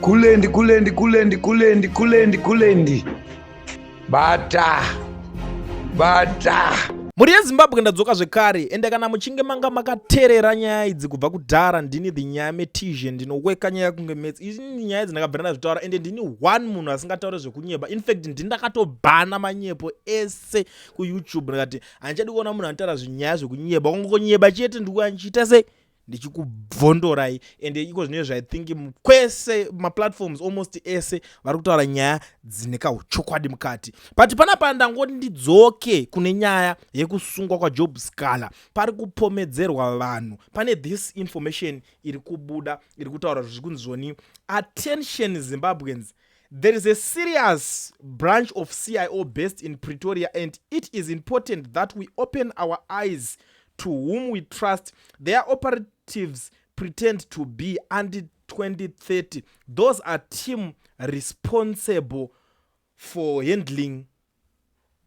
Kulendi, kulendi, kulendi, kulendi, kulendi, kulendi. Bata. Bata. Mhuri yeZimbabwe, ndadzoka zvekare. Ende kana muchinge manga makateerera nyaya idzi kubva kudhara, ndini the nyaya metisian, ndinoweka nyaya kunge maths. Ini nyaya idzi ndakabvira ndazvitaura, ende ndini one munhu asingataure zvekunyeba. In fact, ndini ndakatobhana manyepo ese kuYouTube. Ndikati handichadi kuona munhu anotaura zvinyaya zvekunyeba, kungonyeba chete. Ndikuya ndichiita sei, ndichikubvondorai. Ende iko zvino, I think kwese maplatforms almost ese vari kutaura nyaya dzine kauchokwadi mukati. But panapa ndangoti ndidzoke kune nyaya yekusungwa kwaJob Sikhala. Pari kupomedzerwa vanhu, pane this information iri kubuda iri kutaura zviri kunzi zvoni, "Attention Zimbabweans, there is a serious branch of CIO based in Pretoria and it is important that we open our eyes to whom we trust. Their operatives pretend to be anti 2030. Those are team responsible for handling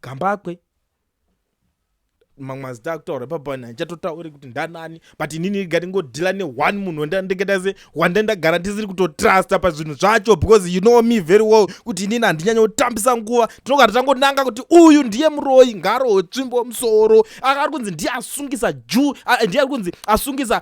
Gambakwe." Mamwe mazita akutaura ipapo handichatotauri kuti ndanani, but inini ngatingodeala neone munhu wandandingeta se wandandagara ndisiri kutotrusta pazvinhu zvacho, because you know me very well kuti inini handinyanya kutambisa nguva. Tinogara tangonanga kuti uyu ndiye muroi, ngarohwe tsvimbo musoro. Ari kunzi ndiye asungisa ju, ndiye ari kunzi asungisa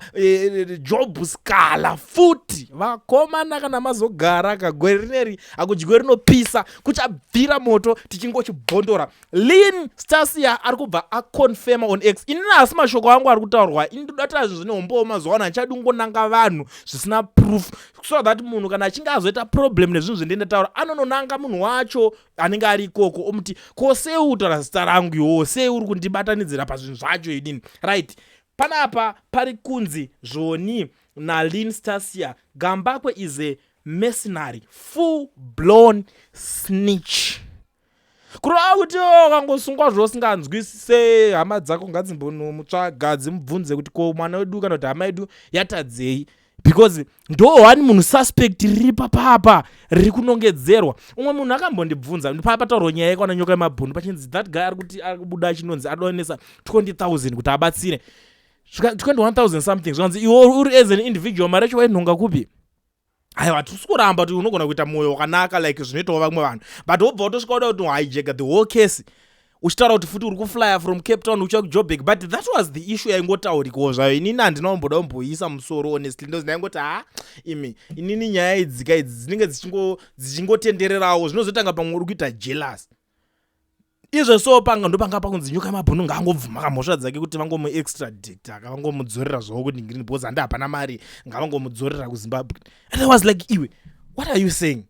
Job Sikhala futi. Vakomana, kana mazogara kagore rineri, hakudyiwe rinopisa, kuchabvira moto tichingochibhondora. Lin Stasia ari kubva aconfirma on X. Inini asi mashoko angu ari kutaurwa, ini ndoda taura zvinhu zvine umbowo. Mazuva ano handichadi kungonanga vanhu zvisina proof, so that munhu kana achinge azoita problem nezvinhu zvendinenge ndataura, anononanga munhu wacho anenge ari ikoko, omuti, "Ko sei utaura zita rangu iwowo? Sei uri kundibatanidzira pazvinhu zvacho inini?" Right, panapa pari kunzi zvoni naLin Stasia, "Gambakwe is a mercenary, full blown snitch." Kureva kuti ukangosungwa zvosinganzwisise, hama dzako ngadzimbonomutsvaga, dzimubvunze kuti, "Ko mwana wedu kana kuti hama yedu yatadzei?" Because ndo one munhu suspect riri papapa riri kunongedzerwa. Umwe munhu akambondibvunza pataurwa nyaya yekwana Nyoka yemabhunu, pachinzi that guy ari kuti ari kubuda achinonzi adonesa 20 000 kuti abatsire, 21 000 something. Zvanzi, "Iwe uri as an individual, mari yacho wainhonga kupi?" Aiwa, hatisi kuramba kuti unogona kuita mwoyo wakanaka like zvinoitawo vamwe vanhu, but wobva watosvika uda kuti hijacka the whole case, uchitaura kuti futi uri kuflya from Cape Town uchiya kuJoburg. But that was the issue yaingotaurikawo zvayo. Inini handina kumboda kumboisa musoro, honestly. Ndozi ndaingoti, ha, imi, inini nyaya idzika idzi dzinenge dzichingotendererawo, zvinozotanga pamwe uri kuita jealous. Izvo so panga ndopanga pakunzi Nyoka Mabhunu ngaangobvuma kamhosva dzake kuti vangomuextradicta, kavangomudzorera zvavo kuti ngrini, because handi hapana mari, ngavangomudzorera kuZimbabwe. And I was like, "Iwe, what are you saying?"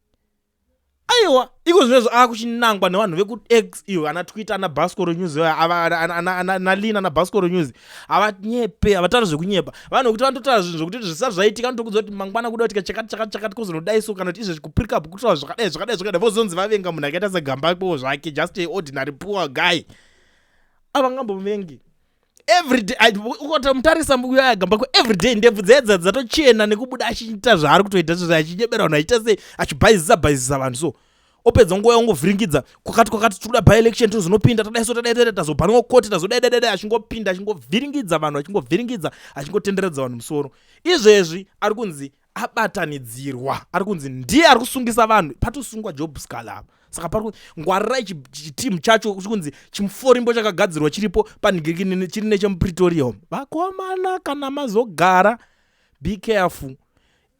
Aiwa, iko zvinezvo akuchinangwa nevanhu vekuX, iwe, ana Twitter, ana Bascoro News, nalina ana Bascoro News. Havanyepe, havatauri zvekunyepa. Vanhu vekuti vanototaura zvinhu zvokuti zvisati zvaitika, vanotokudza kuti mangwana kuda kutika chakati chakati chakati, kuzonodai so, kana kuti izvezvi kuprikapu kutaura zvakadai zvakadai zvakadai. Vozonzi vavenga munhu akaita seGambakwewo zvake, just a ordinary poor guy, avangambovengi. Everyday ukatomutarisa Gambakwe, everyday ndebvu dzedza dzatochena nekubuda achiita zvaari kutoita izvozvo, achinyebera vanhu, achiita sei, achibhaizisa bhaizisa vanhu. So opedza nguva yangovhiringidza kwakati kwakati, tikuda by-election, tozonopinda, tadai so, tadai tadai, tazobhanwa koti, tazodai dai dai, achingoపింda, achingovhiringidza vanhu, achingovhiringidza, achingotenderedza vanhu musoro. Izvezvi ari kunzi abatanidzirwa, ari kunzi ndiye ari kusungisa vanhu patosungwa Job Sikhala apa. Saka pari ngwarirai chitimu chacho, kunzi chimuforimbo chakagadzirwa chiripo panhingirikini, chiri nechemuPretoria. Vakomana, kana mazogara, be careful.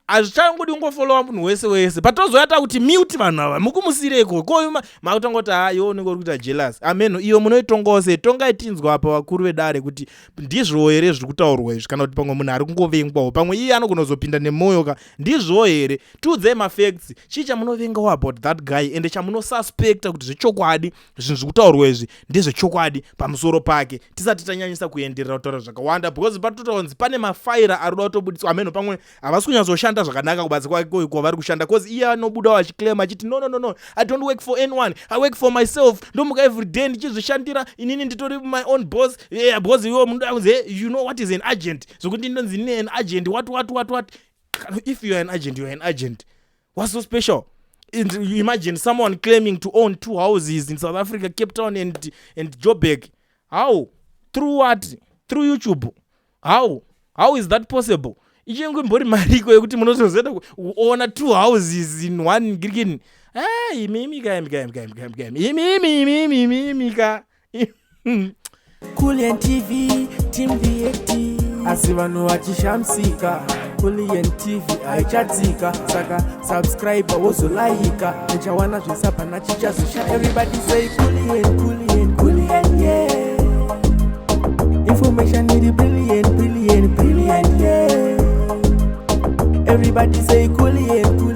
Hazvichangodi kungofollowa munhu wese wese. Patozoyata kuti mute vanhu ava, mukumusireko ko makutanga kuti, ha, iwe unenge uri kuita jealous. Ameno iyo munoitongawo sei? Tongai tinzwa apa, vakuru vedare, kuti ndizvowo here zviri kutaurwa izvi, kana kuti pamwe munhu ari kungovengwawo, pamwe iye anogona kuzopinda nemwoyo ka. Ndizvowo here? Tiudzei mafacts. Chii chamunovengawo about that guy, ende chamunosuspecta kuti zvechokwadi zvinhu zviri kutaurwa izvi ndezvechokwadi pamusoro pake? Tisati tanyanyisa kuenderera kutaura zvakawanda, because patotaunzi pane mafaira ari kuda kutobudiswa. Ameno pamwe havasi kunyatsoshanda zvakanaka kubasa kwake kwavari kushanda, cause iye anobudawo achiclaima achiti, "No, no, no, no, I don't work for anyone, I work for myself. Ndomuka every day ndichizvishandira, inini nditori my own boss." Yeah, because iwe munoda kunzi, "You know what is an agent?" Zvokuti ndinonzi ndine an agent, what, what, what, what. If you are an agent, you are an agent. What's so special? And you imagine someone claiming to own two houses in South Africa, Cape Town and Joburg. How? Through what? Through YouTube? How is that possible? Ichinge mbori mariko yekuti munotozoenda kuona two houses in one girikini. Ah, imimi ka, imi ka, imi ka, imi ka, imi ka, imi imi imi imi imi imi ka. Kulliant TV, Team VAT. Asi vanhu vachishamisika, Kulliant TV haichadzika. Saka subscribe, wozolaika, uchawana zvisapana chichazosha. Everybody say Kulliant, Kulliant, Kulliant, yeah. Information iri brilliant, brilliant, brilliant, yeah. Everybody say Kulliant, Kulliant.